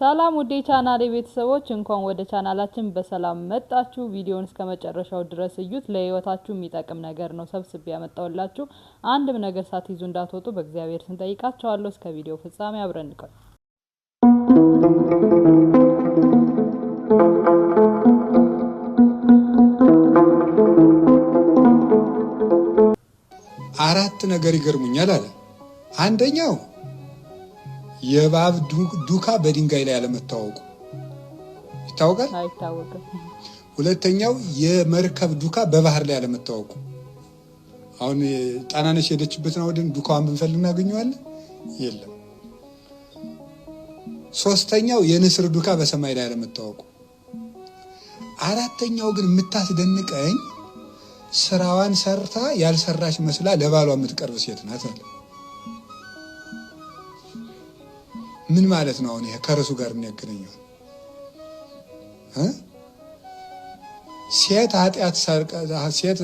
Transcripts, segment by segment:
ሰላም ውዴ ቻናሌ ቤተሰቦች፣ እንኳን ወደ ቻናላችን በሰላም መጣችሁ። ቪዲዮውን እስከ መጨረሻው ድረስ እዩት። ለህይወታችሁ የሚጠቅም ነገር ነው ሰብስቤ ያመጣሁላችሁ። አንድም ነገር ሳትይዙ እንዳትወጡ በእግዚአብሔር ስም ጠይቃችኋለሁ። እስከ ቪዲዮ ፍጻሜ አብረን እንቆይ። አራት ነገር ይገርሙኛል አለ። አንደኛው የእባብ ዱካ በድንጋይ ላይ አለመታወቁ ይታወቃል? አይታወቅም። ሁለተኛው የመርከብ ዱካ በባህር ላይ አለመታወቁ። አሁን ጣናነሽ የሄደችበትን ወደን ዱካዋን ብንፈልግ እናገኘዋለን? የለም። ሶስተኛው የንስር ዱካ በሰማይ ላይ አለመታወቁ። አራተኛው ግን የምታስደንቀኝ ስራዋን ሰርታ ያልሰራች መስላ ለባሏ የምትቀርብ ሴት ናት አለ። ምን ማለት ነው? አሁን ይሄ ከርሱ ጋር ምን ያገናኘዋል? ሴት ኃጢአት ሴት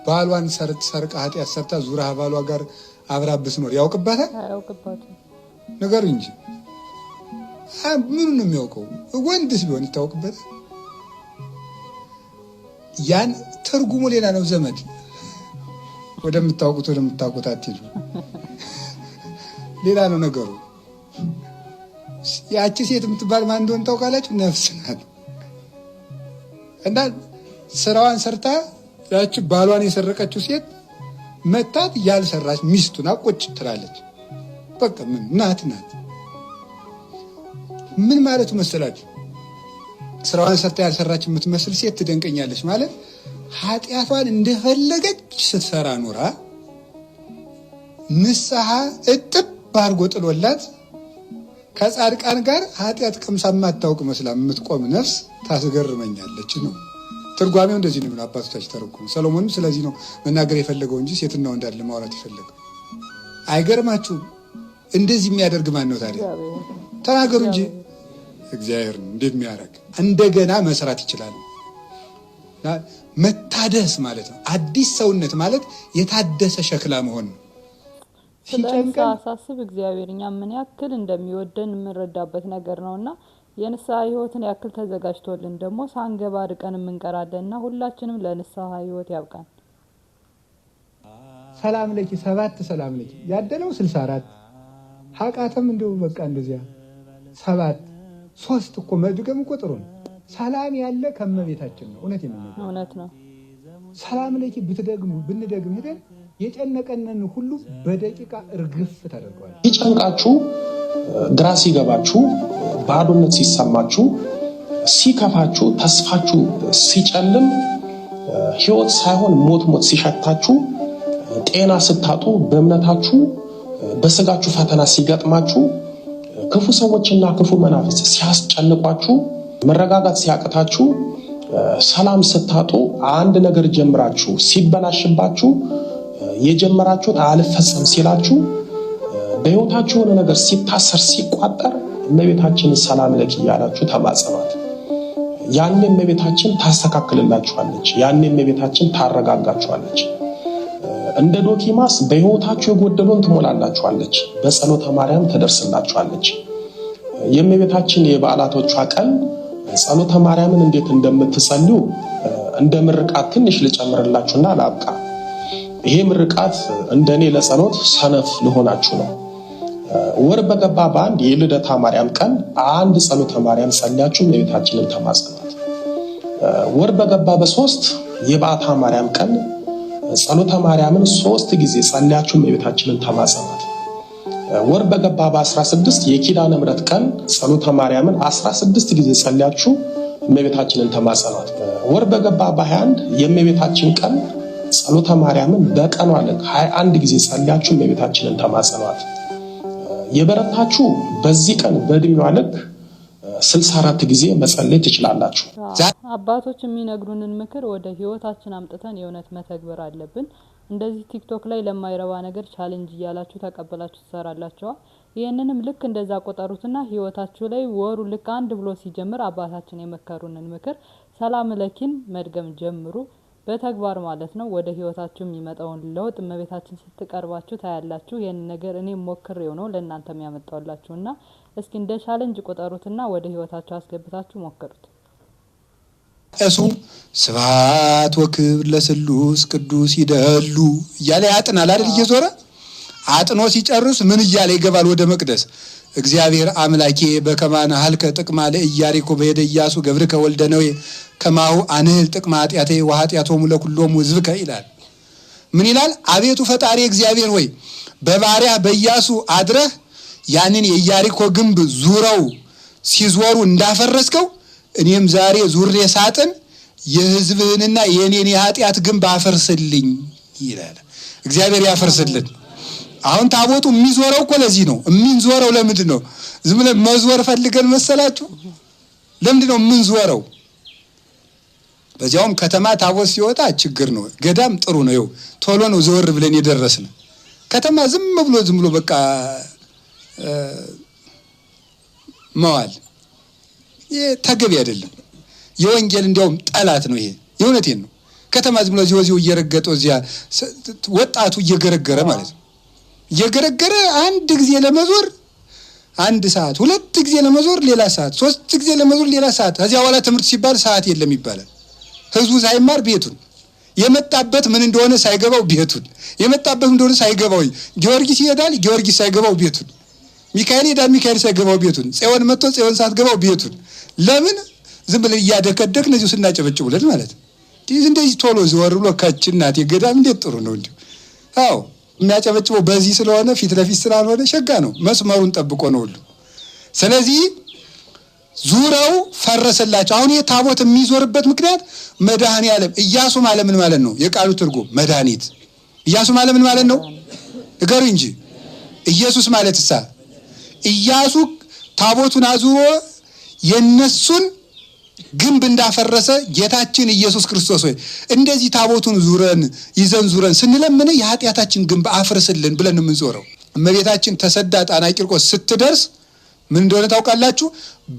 ባሏን ሰርቃ ኃጢአት ሰርታ ዙራ ባሏ ጋር አብራ ብትኖር ያውቅባታል? አያውቅባትም። ነገሩ እንጂ ምኑ ነው የሚያውቀው? ወንድስ ቢሆን ይታወቅበታል። ያን ትርጉሙ ሌላ ነው። ዘመድ ወደምታውቁት ወደምታውቁት አትሂዱ። ሌላ ነው ነገሩ። ያቺ ሴት የምትባል ማን እንደሆነ ታውቃላችሁ? ነፍስ ናት። እና ስራዋን ሰርታ ያቺ ባሏን የሰረቀችው ሴት መታት ያልሰራች ሚስቱና ቁጭ ትላለች። በቃ ምን ናት ናት። ምን ማለቱ መሰላችሁ? ስራዋን ሰርታ ያልሰራች የምትመስል ሴት ትደንቀኛለች ማለት ኃጢአቷን እንደፈለገች ስትሰራ ኑራ ንስሐ እጥብ አድርጎ ጥሎላት ከጻድቃን ጋር ኃጢአት ቀምሳ የማታውቅ መስላ የምትቆም ነፍስ ታስገርመኛለች ነው ትርጓሜው። እንደዚህ ነው አባቶቻችን ተረጎሙ። ሰሎሞንም ስለዚህ ነው መናገር የፈለገው እንጂ ሴትና ወንድ አይደለም ማውራት የፈለገው። አይገርማችሁም? እንደዚህ የሚያደርግ ማን ነው ታዲያ? ተናገሩ እንጂ እግዚአብሔር ነው። እንዴት የሚያደርግ እንደገና መስራት ይችላል። መታደስ ማለት ነው። አዲስ ሰውነት ማለት የታደሰ ሸክላ መሆን ነው። ስለ ንስሐ ሳስብ እግዚአብሔር እኛ ምን ያክል እንደሚወደን የምንረዳበት ነገር ነውና የንስሐ ሕይወትን ያክል ተዘጋጅቶልን ደግሞ ሳንገባ ርቀን የምንቀራለንና ሁላችንም ለንስሐ ሕይወት ያብቃን። ሰላም ለኪ 7 ሰላም ለኪ ያደለው 64 ሀቃተም እንደው በቃ እንደዚያ 7 3 እኮ መድገም እኮ ጥሩ ነው። ሰላም ያለ ከመቤታችን ነው። እውነት ነው፣ እውነት ነው። ሰላም ለኪ ብትደግሙ ብንደግም ሄደን የጨነቀንን ሁሉ በደቂቃ እርግፍ ታደርገዋል። ሲጨንቃችሁ፣ ግራ ሲገባችሁ፣ ባዶነት ሲሰማችሁ፣ ሲከፋችሁ፣ ተስፋችሁ ሲጨልም፣ ሕይወት ሳይሆን ሞት ሞት ሲሸታችሁ፣ ጤና ስታጡ፣ በእምነታችሁ በስጋችሁ ፈተና ሲገጥማችሁ፣ ክፉ ሰዎችና ክፉ መናፍስት ሲያስጨንቋችሁ፣ መረጋጋት ሲያቅታችሁ፣ ሰላም ስታጡ፣ አንድ ነገር ጀምራችሁ ሲበላሽባችሁ፣ የጀመራችሁት አልፈጸም ሲላችሁ፣ በሕይወታችሁ የሆነ ነገር ሲታሰር ሲቋጠር እመቤታችንን ሰላም ለኪ እያላችሁ ተማጸኗት። ያኔ እመቤታችን ታስተካክልላችኋለች። ያኔ እመቤታችን ታረጋጋችኋለች። እንደ ዶኪማስ በሕይወታችሁ የጎደለውን ትሞላላችኋለች። በጸሎተ ማርያም ትደርስላችኋለች። የእመቤታችን የበዓላቶቿ ቀን ጸሎተ ማርያምን እንዴት እንደምትጸልዩ እንደ ምርቃት ትንሽ ልጨምርላችሁና ላብቃ። ይሄ ምርቃት እንደኔ ለጸሎት ሰነፍ ለሆናችሁ ነው። ወር በገባ በአንድ የልደታ ማርያም ቀን አንድ ጸሎተ ማርያም ጸልያችሁ እመቤታችንን ተማጸኗት። ወር በገባ በ3 የበዓታ ማርያም ቀን ጸሎተ ማርያምን 3 ጊዜ ጸልያችሁ እመቤታችንን ተማጸኗት። ወር በገባ በ16 የኪዳነ ምሕረት ቀን ጸሎተ ማርያምን 16 ጊዜ ጸልያችሁ እመቤታችንን ተማጸኗት። ወር በገባ በ21 የእመቤታችን ቀን ጸሎተ ማርያምን በቀኗ ልክ 21 ጊዜ ጸልያችሁ እመቤታችንን ተማጸኗት። የበረታችሁ በዚህ ቀን በእድሜዋ ልክ 64 ጊዜ መጸለይ ትችላላችሁ። አባቶች የሚነግሩንን ምክር ወደ ህይወታችን አምጥተን የእውነት መተግበር አለብን። እንደዚህ ቲክቶክ ላይ ለማይረባ ነገር challenge እያላችሁ ተቀበላችሁ ትሰራላችኋ። ይህንንም ልክ እንደዛ ቆጠሩትና ህይወታችሁ ላይ ወሩ ልክ አንድ ብሎ ሲጀምር አባታችን የመከሩንን ምክር ሰላም ለኪን መድገም ጀምሩ። በተግባር ማለት ነው ወደ ህይወታችሁ የሚመጣውን ለውጥ እመቤታችን ስትቀርባችሁ ታያላችሁ። ይህን ነገር እኔ ሞክሬው ነው ለእናንተ ያመጣሁላችሁና እስኪ እንደ challenge ቁጠሩትና ወደ ህይወታችሁ አስገብታችሁ ሞክሩት። እሱ ስብሐት ወክብር ለስሉስ ቅዱስ ይደሉ እያለ ያጥናል አይደል? እየዞረ አጥኖ ሲጨርስ ምን እያለ ይገባል ወደ መቅደስ? እግዚአብሔር አምላኬ በከመ አንኀልከ ጥቅማ ለኢያሪኮ በእደ ኢያሱ ገብርከ ወልደ ነዌ ከማሁ አንህል ጥቅማ ኃጢአቴ ወኃጢአቶሙ ለኩሎሙ ሕዝብከ ይላል። ምን ይላል? አቤቱ ፈጣሪ እግዚአብሔር ሆይ በባሪያ በኢያሱ አድረህ ያንን የኢያሪኮ ግንብ ዙረው ሲዞሩ እንዳፈረስከው እኔም ዛሬ ዙሬ ሳጥን የሕዝብህንና የእኔን የኃጢአት ግንብ አፈርስልኝ ይላል። እግዚአብሔር ያፈርስልን። አሁን ታቦቱ የሚዞረው እኮ ለዚህ ነው። የሚንዞረው ለምንድን ነው? ዝም ብለን መዞር ፈልገን መሰላችሁ? ለምንድን ነው የምንዞረው? በዚያውም ከተማ ታቦት ሲወጣ ችግር ነው። ገዳም ጥሩ ነው። ይኸው ቶሎ ነው ዘወር ብለን የደረስን። ከተማ ዝም ብሎ ዝም ብሎ በቃ መዋል ይሄ ተገቢ አይደለም። የወንጌል እንዲያውም ጠላት ነው ይሄ። የእውነቴን ነው። ከተማ ዝም ብሎ እዚሁ እዚሁ እየረገጠው እዚያ ወጣቱ እየገረገረ ማለት ነው እየገረገረ አንድ ጊዜ ለመዞር አንድ ሰዓት፣ ሁለት ጊዜ ለመዞር ሌላ ሰዓት፣ ሶስት ጊዜ ለመዞር ሌላ ሰዓት። ከዚያ በኋላ ትምህርት ሲባል ሰዓት የለም ይባላል። ህዝቡ ሳይማር ቤቱን የመጣበት ምን እንደሆነ ሳይገባው ቤቱን የመጣበት እንደሆነ ሳይገባው ጊዮርጊስ ይሄዳል፣ ጊዮርጊስ ሳይገባው ቤቱን፣ ሚካኤል ይሄዳል፣ ሚካኤል ሳይገባው ቤቱን፣ ጽዮን መጥቶ ጽዮን ሳትገባው ቤቱን። ለምን ዝም ብለን እያደከደክን እዚሁ ስናጨበጭቡለት ማለት ነው። እንደዚህ ቶሎ ዘወር ብሎ ከች እናቴ ገዳም እንዴት ጥሩ ነው እንዲሁ። አዎ የሚያጨበጭበው በዚህ ስለሆነ ፊት ለፊት ስላልሆነ ሸጋ ነው። መስመሩን ጠብቆ ነው ሁሉ። ስለዚህ ዙረው ፈረሰላቸው። አሁን ይህ ታቦት የሚዞርበት ምክንያት መድኃኔ ዓለም ኢያሱ ማለት ምን ማለት ነው? የቃሉ ትርጉም መድኃኒት። ኢያሱ ማለት ምን ማለት ነው? ንገሩ እንጂ። ኢየሱስ ማለት እሳ ኢያሱ ታቦቱን አዙሮ የነሱን ግንብ እንዳፈረሰ ጌታችን ኢየሱስ ክርስቶስ ሆይ እንደዚህ ታቦቱን ዙረን ይዘን ዙረን ስንለምን የኃጢአታችን ግንብ አፍርስልን ብለን የምንዞረው። እመቤታችን ተሰዳ ጣና ቂርቆስ ስትደርስ ምን እንደሆነ ታውቃላችሁ?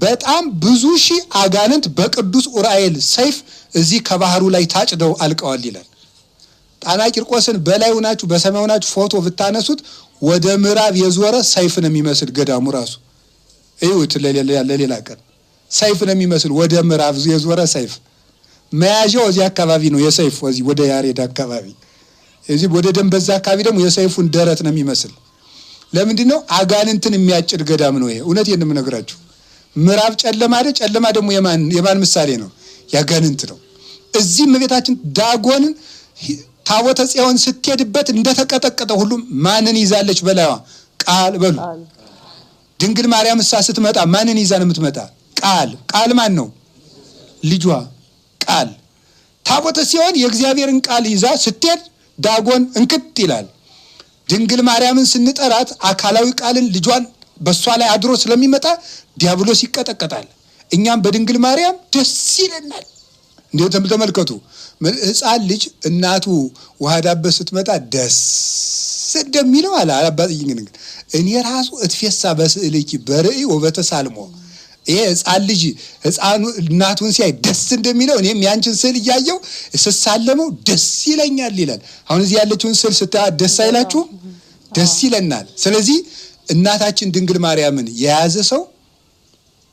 በጣም ብዙ ሺህ አጋንንት በቅዱስ ኡራኤል ሰይፍ እዚህ ከባህሩ ላይ ታጭደው አልቀዋል ይላል። ጣና ቂርቆስን በላይ ሆናችሁ በሰማይ ሆናችሁ ፎቶ ብታነሱት ወደ ምዕራብ የዞረ ሰይፍ ነው የሚመስል ገዳሙ ራሱ እዩት። ለሌላ ቀን ሰይፍ ነው የሚመስል ወደ ምዕራብ የዞረ ሰይፍ መያዣው እዚህ አካባቢ ነው። የሰይፍ እዚህ ወደ ያሬድ አካባቢ፣ እዚህ ወደ ደንበዛ አካባቢ ደግሞ የሰይፉን ደረት ነው የሚመስል። ለምንድን ነው አጋንንትን የሚያጭድ ገዳም ነው ይሄ። እውነቴን ነው የምነግራችሁ። ምዕራብ ጨለማ አይደል? ጨለማ ደግሞ የማን ምሳሌ ነው? ያጋንንት ነው። እዚህ እመቤታችን ዳጎንን ታቦተ ጽዮን ስትሄድበት እንደተቀጠቀጠ ሁሉም ማንን ይዛለች በላይዋ? ቃል በሉ። ድንግል ማርያም እሳ ስትመጣ ማንን ይዛ ነው የምትመጣ? ቃል። ቃል ማን ነው? ልጇ ቃል። ታቦተ ጽዮን የእግዚአብሔርን ቃል ይዛ ስትሄድ ዳጎን እንክት ይላል። ድንግል ማርያምን ስንጠራት አካላዊ ቃልን ልጇን በእሷ ላይ አድሮ ስለሚመጣ ዲያብሎስ ይቀጠቀጣል። እኛም በድንግል ማርያም ደስ ይለናል። እንዲሁ ተመልከቱ፣ ሕፃን ልጅ እናቱ ውሃ ዳበስ ስትመጣ ደስ እንደሚለው አለ አባጥይኝ። ግን እኔ ራሱ እትፌሳ በስዕልኪ በርእይ ወበተሳልሞ፣ ይሄ ሕፃን ልጅ ሕፃኑ እናቱን ሲያይ ደስ እንደሚለው እኔም ያንችን ስዕል እያየው ስሳለመው ደስ ይለኛል ይላል። አሁን እዚህ ያለችውን ስዕል ስታያት ደስ አይላችሁም? ደስ ይለናል። ስለዚህ እናታችን ድንግል ማርያምን የያዘ ሰው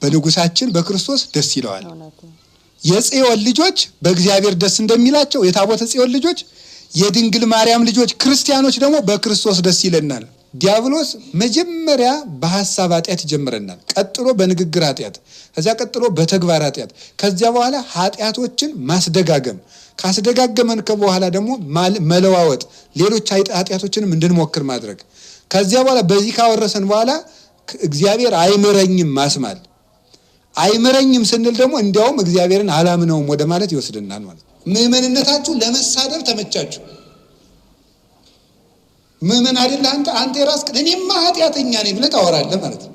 በንጉሳችን በክርስቶስ ደስ ይለዋል። የጽዮን ልጆች በእግዚአብሔር ደስ እንደሚላቸው የታቦተ ጽዮን ልጆች፣ የድንግል ማርያም ልጆች ክርስቲያኖች ደግሞ በክርስቶስ ደስ ይለናል። ዲያብሎስ መጀመሪያ በሀሳብ ኃጢአት ይጀምረናል። ቀጥሎ በንግግር ኃጢአት፣ ከዚያ ቀጥሎ በተግባር ኃጢአት፣ ከዚያ በኋላ ኃጢአቶችን ማስደጋገም፣ ካስደጋገመን በኋላ ደግሞ መለዋወጥ፣ ሌሎች ኃጢአቶችንም እንድንሞክር ማድረግ፣ ከዚያ በኋላ በዚህ ካወረሰን በኋላ እግዚአብሔር አይምረኝም ማስማል፣ አይምረኝም ስንል ደግሞ እንዲያውም እግዚአብሔርን አላምነውም ወደ ማለት ይወስድናል ማለት ነው። ምዕመንነታችሁ ለመሳደብ ተመቻችሁ። ምዕመን አይደለህ አንተ አንተ የራስህ እኔማ ኃጢአተኛ ነኝ ብለህ ታወራለህ ማለት ነው።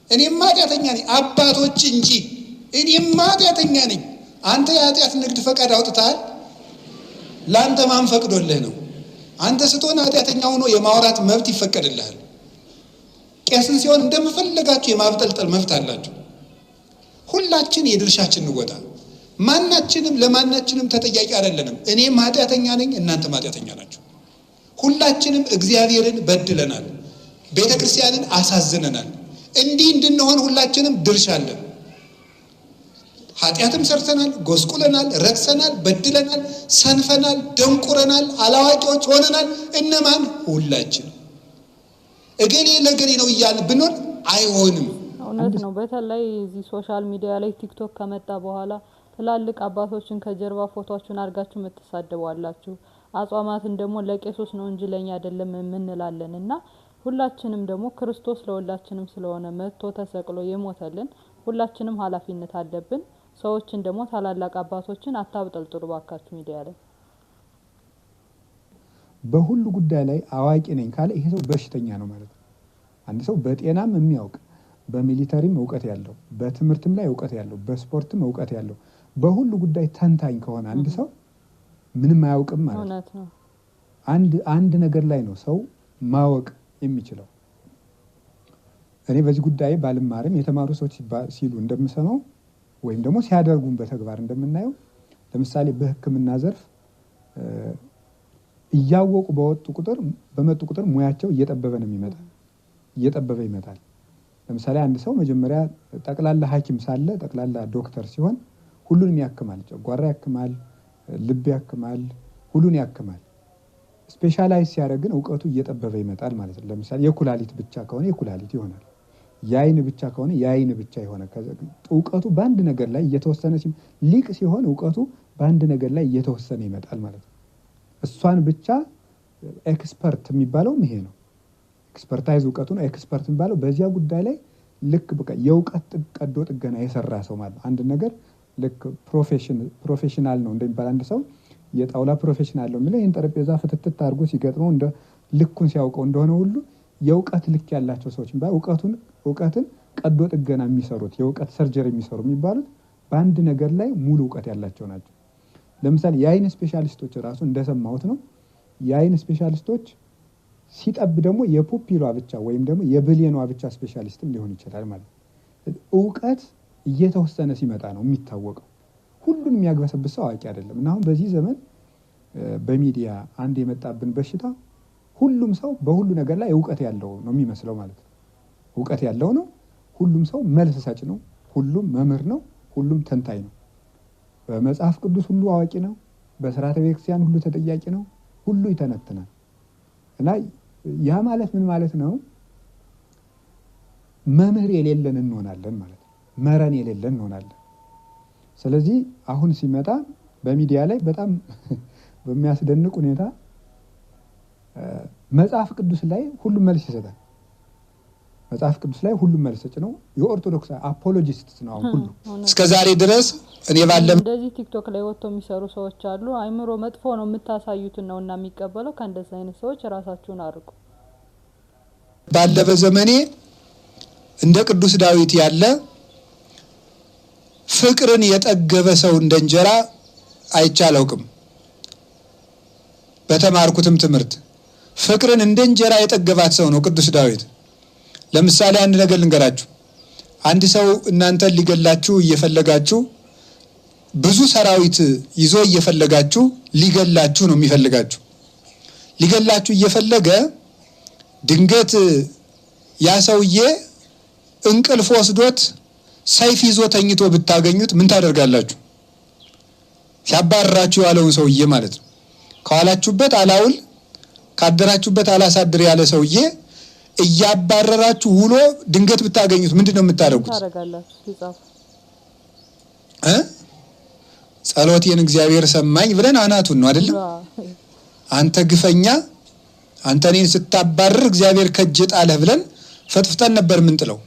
እኔማ ኃጢአተኛ ነኝ አባቶች እንጂ እኔማ ኃጢአተኛ ነኝ። አንተ የኃጢአት ንግድ ፈቃድ አውጥተሃል። ለአንተ ማን ፈቅዶልህ ነው? አንተ ስትሆን ኃጢአተኛ ሆኖ የማውራት መብት ይፈቀድልሃል። ቄስን ሲሆን እንደምፈለጋችሁ የማብጠልጠል መብት አላችሁ። ሁላችን የድርሻችን እንወጣ። ማናችንም ለማናችንም ተጠያቂ አይደለንም። እኔም ኃጢአተኛ ነኝ፣ እናንተም ኃጢአተኛ ናችሁ። ሁላችንም እግዚአብሔርን በድለናል፣ ቤተ ክርስቲያንን አሳዝነናል። እንዲህ እንድንሆን ሁላችንም ድርሻ አለን። ኃጢአትም ሰርተናል፣ ጎስቁለናል፣ ረክሰናል፣ በድለናል፣ ሰንፈናል፣ ደንቁረናል፣ አላዋቂዎች ሆነናል። እነማን? ሁላችን። እገሌ ለገሌ ነው እያልን ብንሆን አይሆንም። እውነት ነው። በተለይ እዚህ social media ላይ ቲክቶክ ከመጣ በኋላ ትላልቅ አባቶችን ከጀርባ ፎቶአችሁን አድርጋችሁ የምትሳደቧላችሁ፣ አጽዋማትን ደግሞ ለቄሶች ነው እንጂ ለእኛ አይደለም የምንላለን እና ሁላችንም ደግሞ ክርስቶስ ለሁላችንም ስለሆነ መጥቶ ተሰቅሎ የሞተልን ሁላችንም ኃላፊነት አለብን። ሰዎችን ደግሞ ታላላቅ አባቶችን አታብጠልጥሉ ባካችሁ ሚዲያ ላይ። በሁሉ ጉዳይ ላይ አዋቂ ነኝ ካለ ይሄ ሰው በሽተኛ ነው ማለት ነው። አንድ ሰው በጤናም የሚያውቅ፣ በ military ም እውቀት ያለው፣ በትምህርትም ላይ እውቀት ያለው፣ በስፖርትም እውቀት ያለው፣ በሁሉ ጉዳይ ተንታኝ ከሆነ አንድ ሰው ምንም አያውቅም ማለት ነው። እውነት ነው። አንድ ነገር ላይ ነው ሰው ማወቅ የሚችለው። እኔ በዚህ ጉዳይ ባልማርም የተማሩ ሰዎች ሲሉ እንደምሰማው ወይም ደግሞ ሲያደርጉም በተግባር እንደምናየው፣ ለምሳሌ በሕክምና ዘርፍ እያወቁ በወጡ ቁጥር፣ በመጡ ቁጥር ሙያቸው እየጠበበ ነው የሚመጣ፣ እየጠበበ ይመጣል። ለምሳሌ አንድ ሰው መጀመሪያ ጠቅላላ ሐኪም ሳለ፣ ጠቅላላ ዶክተር ሲሆን ሁሉንም ያክማል። ጨጓራ ያክማል፣ ልብ ያክማል፣ ሁሉን ያክማል። Specialize ሲያደርግ ግን እውቀቱ እየጠበበ ይመጣል ማለት ነው። ለምሳሌ የኩላሊት ብቻ ከሆነ የኩላሊት ይሆናል። የአይን ብቻ ከሆነ የአይን ብቻ ይሆናል። እውቀቱ በአንድ ነገር ላይ እየተወሰነ፣ ሊቅ ሲሆን እውቀቱ በአንድ ነገር ላይ እየተወሰነ ይመጣል ማለት ነው። እሷን ብቻ expert የሚባለውም ይሄ ነው። Expertise እውቀቱ ነው። Expert የሚባለው በዚያ ጉዳይ ላይ ልክ በቃ የእውቀት ቀዶ ጥገና የሰራ ሰው ማለት ነው። አንድ ነገር ልክ professional ነው እንደሚባል፣ አንድ ሰው የጣውላ professional ነው የሚለው ይህን ጠረጴዛ ፍትትት አድርጎ ሲገጥመው እንደ ልኩን ሲያውቀው እንደሆነ ሁሉ፣ የእውቀት ልክ ያላቸው ሰዎች የሚባለው እውቀትን ቀዶ ጥገና የሚሰሩት፣ የእውቀት surgery የሚሰሩ የሚባሉት በአንድ ነገር ላይ ሙሉ እውቀት ያላቸው ናቸው። ለምሳሌ የአይን specialist ኦች ራሱ እንደሰማሁት ነው። የአይን specialist ኦች ሲጠብ ደግሞ የ pupil ኧ ብቻ ወይም ደግሞ የብሌኗ ብቻ specialist ም ሊሆን ይችላል ማለት ነው። እውቀት እየተወሰነ ሲመጣ ነው የሚታወቀው። ሁሉን የሚያግበሰብስ ሰው አዋቂ አይደለም። እና አሁን በዚህ ዘመን በሚዲያ አንድ የመጣብን በሽታ ሁሉም ሰው በሁሉ ነገር ላይ እውቀት ያለው ነው የሚመስለው ማለት ነው። እውቀት ያለው ነው። ሁሉም ሰው መልስ ሰጭ ነው። ሁሉም መምህር ነው። ሁሉም ተንታኝ ነው። በመጽሐፍ ቅዱስ ሁሉ አዋቂ ነው። በስርዓተ ቤተክርስቲያን ሁሉ ተጠያቂ ነው። ሁሉ ይተነትናል። እና ያ ማለት ምን ማለት ነው? መምህር የሌለን እንሆናለን ማለት ነው። መረን የሌለን እንሆናለን። ስለዚህ አሁን ሲመጣ በሚዲያ ላይ በጣም በሚያስደንቅ ሁኔታ መጽሐፍ ቅዱስ ላይ ሁሉም መልስ ይሰጣል። መጽሐፍ ቅዱስ ላይ ሁሉም መልስ ሰጭ ነው። የኦርቶዶክስ apologist ነው አሁን ሁሉ። እስከ ዛሬ ድረስ እኔ ባለ እንደዚህ ቲክቶክ ላይ ወጥቶ የሚሰሩ ሰዎች አሉ። አይምሮ መጥፎ ነው፣ የምታሳዩትን ነው እና የሚቀበለው። ከእንደዚህ አይነት ሰዎች ራሳችሁን አርቁ። ባለፈ ዘመኔ እንደ ቅዱስ ዳዊት ያለ ፍቅርን የጠገበ ሰው እንደ እንጀራ አይቼ አላውቅም። በተማርኩትም ትምህርት ፍቅርን እንደ እንጀራ የጠገባት ሰው ነው ቅዱስ ዳዊት። ለምሳሌ አንድ ነገር ልንገራችሁ። አንድ ሰው እናንተን ሊገላችሁ እየፈለጋችሁ፣ ብዙ ሰራዊት ይዞ እየፈለጋችሁ፣ ሊገላችሁ ነው የሚፈልጋችሁ። ሊገላችሁ እየፈለገ ድንገት ያ ሰውዬ እንቅልፍ ወስዶት ሰይፍ ይዞ ተኝቶ ብታገኙት ምን ታደርጋላችሁ? ሲያባርራችሁ ያለውን ሰውዬ ማለት ነው። ከዋላችሁበት አላውል ካደራችሁበት አላሳድር ያለ ሰውዬ እያባረራችሁ ውሎ ድንገት ብታገኙት ምንድን ነው የምታደርጉት? ታደርጋላችሁ ሲጻፉ? እ ጸሎቴን እግዚአብሔር ሰማኝ ብለን አናቱን ነው አይደለም? አንተ ግፈኛ፣ አንተ እኔን ስታባርር እግዚአብሔር ከእጄ ጣለህ ብለን ፈጥፍጠን ነበር ምንጥለው።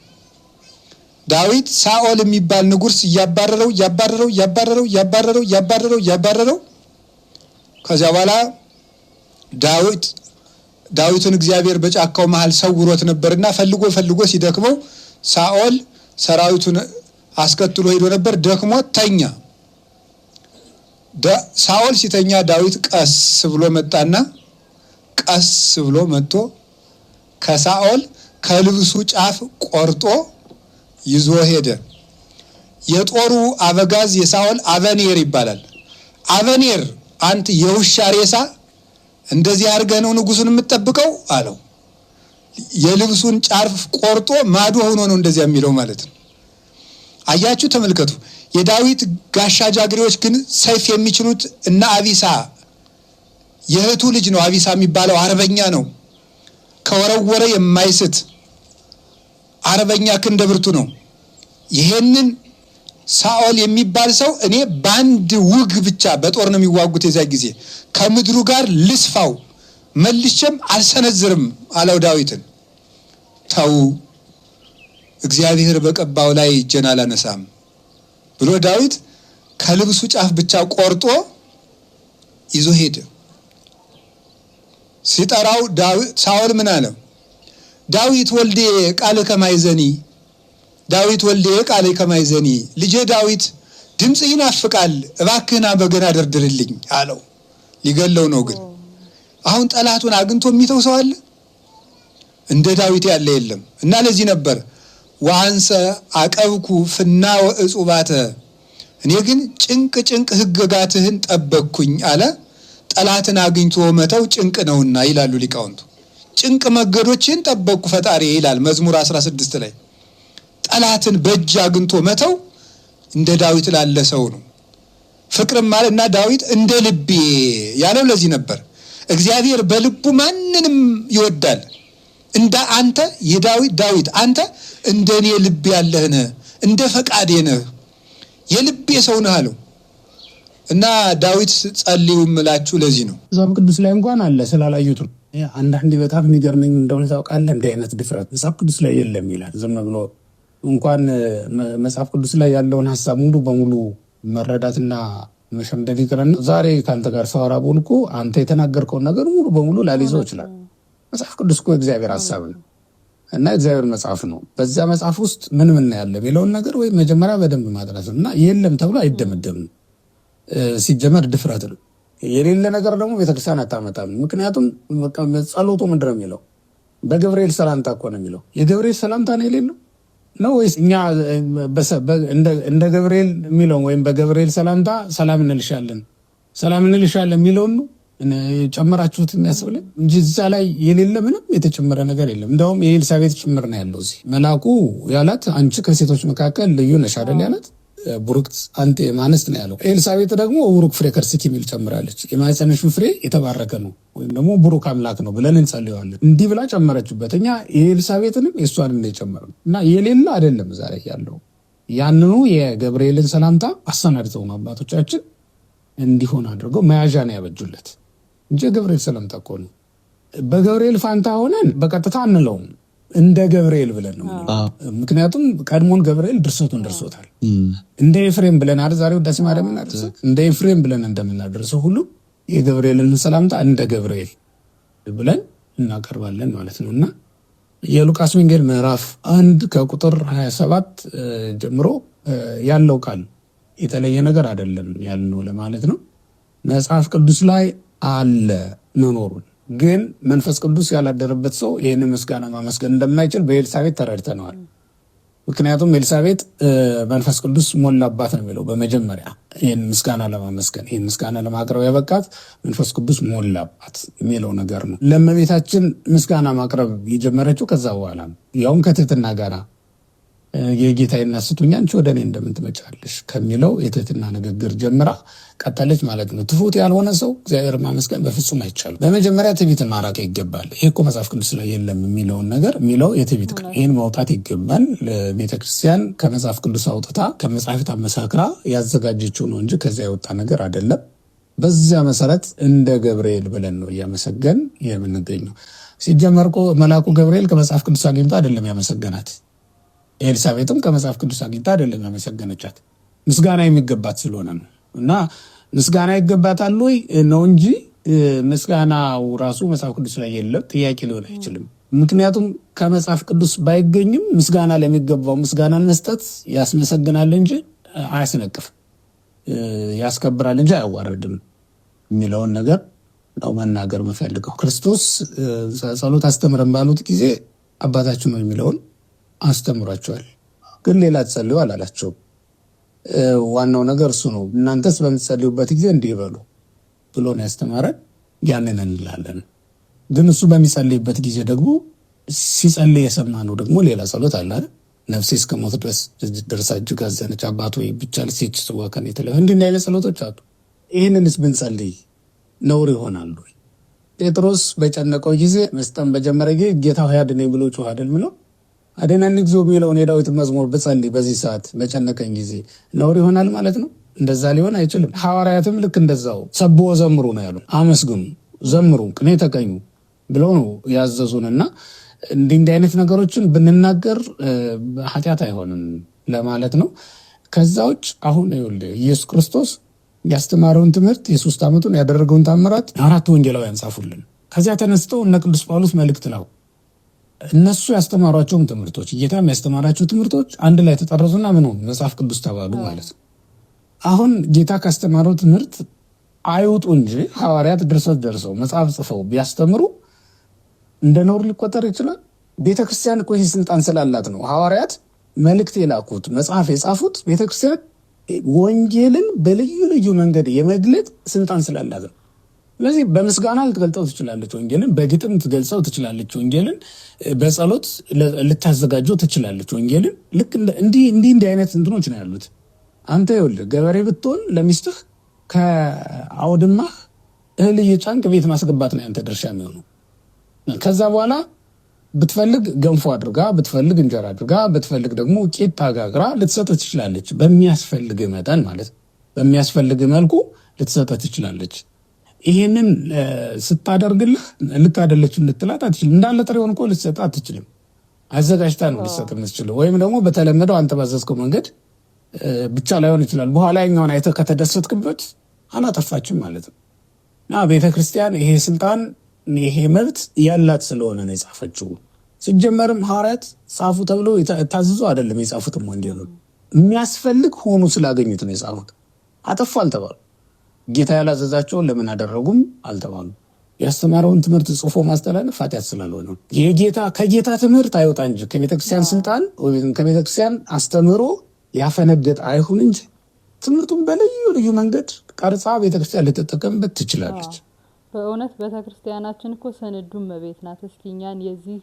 ዳዊት ሳኦል የሚባል ንጉሥ እያባረረው እያባረረው እያባረረው እያባረረው እያባረረው እያባረረው፣ ከዚያ በኋላ ዳዊትን እግዚአብሔር በጫካው መሃል ሰውሮት ነበርና ፈልጎ ፈልጎ ሲደክመው ሳኦል ሰራዊቱን አስከትሎ ሄዶ ነበር። ደክሞ ተኛ። ሳኦል ሲተኛ ዳዊት ቀስ ብሎ መጣና፣ ቀስ ብሎ መጥቶ ከሳኦል ከልብሱ ጫፍ ቆርጦ ይዞ ሄደ። የጦሩ አበጋዝ የሳኦል አበኔር ይባላል። አበኔር አንተ የውሻ ሬሳ እንደዚህ አድርገህ ነው ንጉሱን የምትጠብቀው አለው። የልብሱን ጫፍ ቆርጦ ማዶ ሆኖ ነው እንደዚያ የሚለው ማለት ነው። አያችሁ፣ ተመልከቱ። የዳዊት ጋሻ ጃግሬዎች ግን ሰይፍ የሚችሉት እነ አቢሳ የእህቱ ልጅ ነው። አቢሳ የሚባለው አርበኛ ነው። ከወረወረ የማይስት አርበኛ ክንደ ብርቱ ነው። ይሄንን ሳኦል የሚባል ሰው እኔ በአንድ ውግ ብቻ በጦር ነው የሚዋጉት የዚያ ጊዜ ከምድሩ ጋር ልስፋው መልሼም አልሰነዝርም አለው ዳዊትን። ተው እግዚአብሔር በቀባው ላይ እጄን አላነሳም ብሎ ዳዊት ከልብሱ ጫፍ ብቻ ቆርጦ ይዞ ሄደ። ሲጠራው ሳኦል ምን አለው? ዳዊት ወልዴ ቃል ከማይዘኒ ዳዊት ወልዴ ቃል ከማይዘኒ፣ ልጄ ዳዊት ድምፅ ይናፍቃል፣ እባክህና በገና ደርድርልኝ አለው። ሊገለው ነው ግን አሁን ጠላቱን አግኝቶ የሚተው ሰው አለ? እንደ ዳዊት ያለ የለም። እና ለዚህ ነበር ወአንሰ አቀብኩ ፍና ወእጹባተ፣ እኔ ግን ጭንቅ ጭንቅ ሕግጋትህን ጠበቅኩኝ አለ። ጠላትን አግኝቶ መተው ጭንቅ ነውና ይላሉ ሊቃውንቱ። ጭንቅ መንገዶችን ጠበቅኩ ፈጣሪ ይላል መዝሙር 16 ላይ። ጠላትን በእጅ አግኝቶ መተው እንደ ዳዊት ላለ ሰው ነው። ፍቅርም ማለት እና ዳዊት እንደ ልቤ ያለው ለዚህ ነበር። እግዚአብሔር በልቡ ማንንም ይወዳል። እንደ አንተ የዳዊት ዳዊት አንተ እንደ እኔ ልብ ያለህ ነህ፣ እንደ ፈቃዴ ነህ፣ የልቤ ሰው ነህ አለው። እና ዳዊት ጸልዩ እምላችሁ ለዚህ ነው። መጽሐፍ ቅዱስ ላይ እንኳን አለ ስላላዩት ነው። አንዳንዴ በጣም የሚገርመኝ እንደሆነ ታውቃለህ፣ እንዲህ አይነት ድፍረት መጽሐፍ ቅዱስ ላይ የለም ይላል። ዝም ብሎ እንኳን መጽሐፍ ቅዱስ ላይ ያለውን ሀሳብ ሙሉ በሙሉ መረዳትና መሸምደድ ይቅርና ዛሬ ከአንተ ጋር ሳወራ ብውል እኮ አንተ የተናገርከውን ነገር ሙሉ በሙሉ ላልይዘው ይችላል። መጽሐፍ ቅዱስ እኮ የእግዚአብሔር ሀሳብ ነው እና የእግዚአብሔር መጽሐፍ ነው። በዚያ መጽሐፍ ውስጥ ምን ምን ያለ የሚለውን ነገር ወይ መጀመሪያ በደንብ ማጥናት ነው እና የለም ተብሎ አይደመደምም። ሲጀመር ድፍረት ነው። የሌለ ነገር ደግሞ ቤተክርስቲያን አታመጣም። ምክንያቱም ጸሎቱ ምንድን ነው የሚለው? በገብርኤል ሰላምታ እኮ ነው የሚለው። የገብርኤል ሰላምታ ነው የሌለው ነው ወይስ እኛ እንደ ገብርኤል የሚለውን ወይም በገብርኤል ሰላምታ ሰላም እንልሻለን ሰላም እንልሻለን የሚለውን ነው ጨመራችሁት የሚያስብልን እንጂ እዛ ላይ የሌለ ምንም የተጨመረ ነገር የለም። እንደውም የኤልሳቤጥ ጭምር ነው ያለው እዚህ። መልአኩ ያላት አንቺ ከሴቶች መካከል ልዩ ነሽ አይደል ያላት፣ ቡርክት አንቲ እምአንስት ነው ያለው። ኤልሳቤጥ ደግሞ ቡሩክ ፍሬ ከርሥኪ የሚል ጨምራለች። የማኅፀንሽን ፍሬ የተባረከ ነው ወይም ደግሞ ቡሩክ አምላክ ነው ብለን እንጸልየዋለን። እንዲህ ብላ ጨመረችበት። እኛ የኤልሳቤጥንም የእሷንም ነው የጨመርነው እና የሌለ አይደለም እዛ ላይ ያለው። ያንኑ የገብርኤልን ሰላምታ አሰናድተው ነው አባቶቻችን እንዲሆን አድርገው መያዣ ነው ያበጁለት እንጂ የገብርኤል ሰላምታ እኮ ነው። በገብርኤል ፋንታ ሆነን በቀጥታ አንለውም፣ እንደ ገብርኤል ብለን ነው። ምክንያቱም ቀድሞን ገብርኤል ድርሰቱን ደርሶታል። እንደ ኤፍሬም ብለን አይደል ዛሬ ውዳሴ ማርያም እናደርሰው፣ እንደ ኤፍሬም ብለን እንደምናደርሰው ሁሉ የገብርኤልን ሰላምታ እንደ ገብርኤል ብለን እናቀርባለን ማለት ነው። እና የሉቃስ ወንጌል ምዕራፍ 1 ከቁጥር 27 ጀምሮ ያለው ቃል የተለየ ነገር አይደለም ያልነው ለማለት ነው። መጽሐፍ ቅዱስ ላይ አለ መኖሩን፣ ግን መንፈስ ቅዱስ ያላደረበት ሰው ይህንን ምስጋና ማመስገን እንደማይችል በኤልሳቤጥ ተረድተነዋል። ምክንያቱም ኤልሳቤጥ መንፈስ ቅዱስ ሞላባት ነው የሚለው። በመጀመሪያ ይህን ምስጋና ለማመስገን ይህን ምስጋና ለማቅረብ ያበቃት መንፈስ ቅዱስ ሞላባት የሚለው ነገር ነው። ለእመቤታችን ምስጋና ማቅረብ የጀመረችው ከዛ በኋላ ነው። ያውም ከትህትና ጋራ የጌታዬ እናት ስትሆኚ አንቺ ወደ እኔ እንደምን ትመጫለሽ ከሚለው የትህትና ንግግር ጀምራ ቀጠለች ማለት ነው። ትሑት ያልሆነ ሰው እግዚአብሔር ማመስገን በፍጹም አይቻልም። በመጀመሪያ ትዕቢትን ማራቅ ይገባል። ይሄ እኮ መጽሐፍ ቅዱስ ላይ የለም የሚለውን ነገር የሚለው የትዕቢት ቃል ይህን ማውጣት ይገባል። ቤተክርስቲያን ከመጽሐፍ ቅዱስ አውጥታ ከመጽሐፊት አመሳክራ ያዘጋጀችው ነው እንጂ ከዚያ የወጣ ነገር አይደለም። በዚያ መሰረት እንደ ገብርኤል ብለን ነው እያመሰገን የምንገኘው። ሲጀመር እኮ መልአኩ ገብርኤል ከመጽሐፍ ቅዱስ አግኝቶ አይደለም ያመሰገናት። ኤልሳቤጥም ከመጽሐፍ ቅዱስ አግኝታ አይደለም ያመሰገነቻት፣ ምስጋና የሚገባት ስለሆነ ነው። እና ምስጋና ይገባታል ወይ ነው እንጂ ምስጋናው ራሱ መጽሐፍ ቅዱስ ላይ የለም ጥያቄ ሊሆን አይችልም። ምክንያቱም ከመጽሐፍ ቅዱስ ባይገኝም ምስጋና ለሚገባው ምስጋናን መስጠት ያስመሰግናል እንጂ አያስነቅፍም፣ ያስከብራል እንጂ አያዋርድም የሚለውን ነገር ነው መናገር የምፈልገው። ክርስቶስ ጸሎት አስተምረን ባሉት ጊዜ አባታችን ነው የሚለውን አስተምሯቸዋል። ግን ሌላ ጸልዩ አላላቸውም። ዋናው ነገር እሱ ነው። እናንተስ በምትጸልዩበት ጊዜ እንዲህ በሉ ብሎ ነው ያስተማረን። ያንን እንላለን። ግን እሱ በሚጸልይበት ጊዜ ደግሞ ሲጸልይ የሰማነው ደግሞ ሌላ ጸሎት አለ አይደል? ነፍሴ እስከ ሞት ድረስ ደርሳ እጅግ አዘነች፣ አባት ሆይ ቢቻልስ ይህች ጽዋ ከእኔ ትለፍ። እንዲህ አይነት ጸሎቶች አሉ። ይህንንስ ብንጸልይ ነውር ይሆናሉ? ጴጥሮስ በጨነቀው ጊዜ መስጠም በጀመረ ጊዜ ጌታ ሆይ አድነኝ ብሎ ጮኸ አይደል የሚለው? አድነን እግዚኦ የሚለውን የዳዊት መዝሙር ብጸልይ በዚህ ሰዓት በጨነቀኝ ጊዜ ነውር ይሆናል ማለት ነው? እንደዛ ሊሆን አይችልም። ሐዋርያትም ልክ እንደዛው ሰብሖ ዘምሩ ነው ያሉ። አመስግኑ፣ ዘምሩ፣ ቅኔ ተቀኙ ብለው ነው ያዘዙንና እንዲህ እንዲህ አይነት ነገሮችን ብንናገር ኃጢአት አይሆንም ለማለት ነው። ከዛ ውጭ አሁን ይኸውልህ ኢየሱስ ክርስቶስ ያስተማረውን ትምህርት የ3 ዓመቱን ያደረገውን ታምራት 4 ወንጌላውያን ጻፉልን። ከዚያ ተነስተው እነ ቅዱስ ጳውሎስ መልእክት ላኩ። እነሱ ያስተማሯቸውም ትምህርቶች ጌታም ያስተማራቸው ትምህርቶች አንድ ላይ ተጠረዙና ምን ሆኑ? መጽሐፍ ቅዱስ ተባሉ ማለት ነው። አሁን ጌታ ካስተማረው ትምህርት አይውጡ እንጂ ሐዋርያት ድርሰት ደርሰው መጽሐፍ ጽፈው ቢያስተምሩ እንደ ነውር ሊቆጠር ይችላል? ቤተክርስቲያን እኮ ይህ ስልጣን ስላላት ነው ሐዋርያት መልእክት የላኩት መጽሐፍ የጻፉት። ቤተክርስቲያን ወንጌልን በልዩ ልዩ መንገድ የመግለጥ ስልጣን ስላላት ነው። ስለዚህ በምስጋና ልትገልጸው ትችላለች ወንጌልን፣ በግጥም ልትገልጸው ትችላለች ወንጌልን፣ በጸሎት ልታዘጋጀው ትችላለች ወንጌልን። ልክ እንዲህ እንዲህ እንዲህ አይነት እንትኖች ነው ያሉት። አንተ ይኸውልህ ገበሬ ብትሆን ለሚስትህ ከአውድማህ እህል እየጫንክ ቤት ማስገባት ነው ያንተ ድርሻ የሚሆነው። ከዛ በኋላ ብትፈልግ ገንፎ አድርጋ፣ ብትፈልግ እንጀራ አድርጋ፣ ብትፈልግ ደግሞ ቂጣ ጋግራ ልትሰጥህ ትችላለች። በሚያስፈልግ መጠን ማለት በሚያስፈልግ መልኩ ልትሰጥህ ትችላለች። ይሄንን ስታደርግልህ ልክ አይደለችም ልትላት አትችልም። እንዳለ ጥሬውን እኮ ልትሰጥህ አትችልም። አዘጋጅታ ነው ልትሰጥ የምትችለው። ወይም ደግሞ በተለመደው አንተ ባዘዝከው መንገድ ብቻ ላይሆን ይችላል። በኋላ ያኛውን አይተህ ከተደሰትክበት አላጠፋችም ማለት ነው። እና ቤተክርስቲያን ይሄ ስልጣን ይሄ መብት ያላት ስለሆነ ነው የጻፈችው። ሲጀመርም ሐዋርያት ጻፉ ተብሎ ታዝዞ አይደለም የጻፉትም ወንጌሉን የሚያስፈልግ ሆኖ ስላገኙት ነው የጻፉት። አጠፉ አልተባሉ። ጌታ ያላዘዛቸውን ለምን አደረጉም አልተባሉ። ያስተማረውን ትምህርት ጽፎ ማስተላለፍ ኃጢአት ስላልሆነ የጌታ ከጌታ ትምህርት አይወጣ እንጂ ከቤተክርስቲያን ስልጣን ወይም ከቤተክርስቲያን አስተምህሮ ያፈነገጠ አይሁን እንጂ ትምህርቱን በልዩ ልዩ መንገድ ቀርጻ ቤተክርስቲያን ልትጠቀምበት ትችላለች። በእውነት ቤተክርስቲያናችን እኮ ስንዱ እመቤት ናት። እስኪ እኛን የዚህ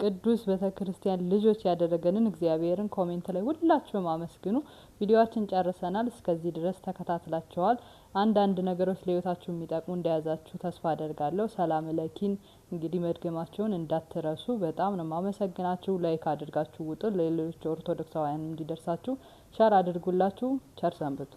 ቅዱስ ቤተክርስቲያን ልጆች ያደረገንን እግዚአብሔርን comment ላይ ሁላችሁም አመስግኑ። ቪዲዮአችን ጨርሰናል። እስከዚህ ድረስ ተከታትላችኋል። አንዳንድ ነገሮች ለህይወታችሁ የሚጠቅሙ እንደያዛችሁ ተስፋ አደርጋለሁ። ሰላም ለኪን እንግዲህ መድገማችሁን እንዳትረሱ። በጣም ነው የማመሰግናችሁ። like አድርጋችሁ ውጡ። ለሌሎች ኦርቶዶክሳውያን እንዲደርሳችሁ share አድርጉላችሁ። ቸር ሰንብቱ።